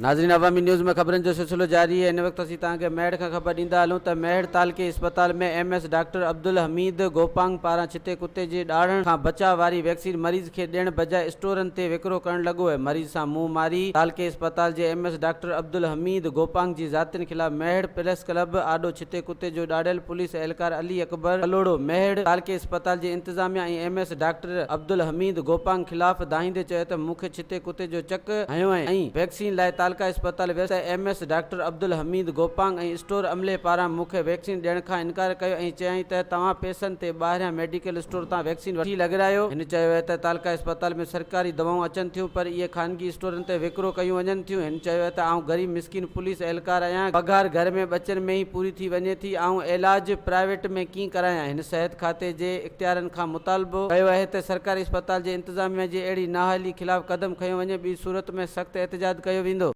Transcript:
ناظرين عوامي نيوز ۾ خبرن جو سلسلو جاري آهي هن وقت اسين توهان کي ميهڙ کان خبر ڏيندا هلون ته ميهڙ تعلقي اسپتال ۾ M S doctor Abdul Hameed Gopang پاران ڇتي ڪتي جي ڏاڙهڻ کان بچاء واري ويڪسين مريض کي ڏيڻ بجاء اسٽورن تي وڪرو ڪرڻ لڳو ۽ مريض سان منهن ماري تعلقي اسپتال جي M S doctor Abdul Hameed Gopang جي ذاتين خلاف ميهڙ پريس ڪلب آڏو ڇتي ڪتي جو ڏاڙهيل پوليس اهلڪار علي اڪبر ڪلهوڙو ميهڙ تعلقي اسپتال جي انتظاميا ۽ M S doctor Abdul Hameed Gopang خلاف دانهيندي چيو ته مون کي ڇتي ڪتي جو چڪ هنيو ۽ ويڪسين لاء تعلقه اسپتال ويس ته M S doctor Abdul Hameed Gopang ۽ store عملي پاران مون کي ويڪسين ڏيڻ کان انڪار ڪيو ۽ چيائين ته توهان پئسن تي ٻاهريان ميڊيڪل اسٽور تان ويڪسين وٺي لڳرايو. هن چيو آهي ته تعلقه اسپتال ۾ سرڪاري دوائون اچن ٿيون پر اهي خانگي اسٽورن تي وڪرو ڪيون وڃن ٿيون. هن چيو آهي ته آئون غريب مسڪين پوليس اهلڪار آهيان پگهار گهر ۾ ٻچن ۾ ئي پوري ٿي وڃي ٿي آئون علاج پرائيويٽ ۾ ڪيئن ڪرايان. هن صحت کاتي جي اختيارن کان مطالبو ڪيو آهي ته سرڪاري اسپتال جي انتظاميا جي اهڙي نااهلي خلاف قدم کنيو وڃي ٻي صورت ۾ سخت احتجاج ڪيو ويندو.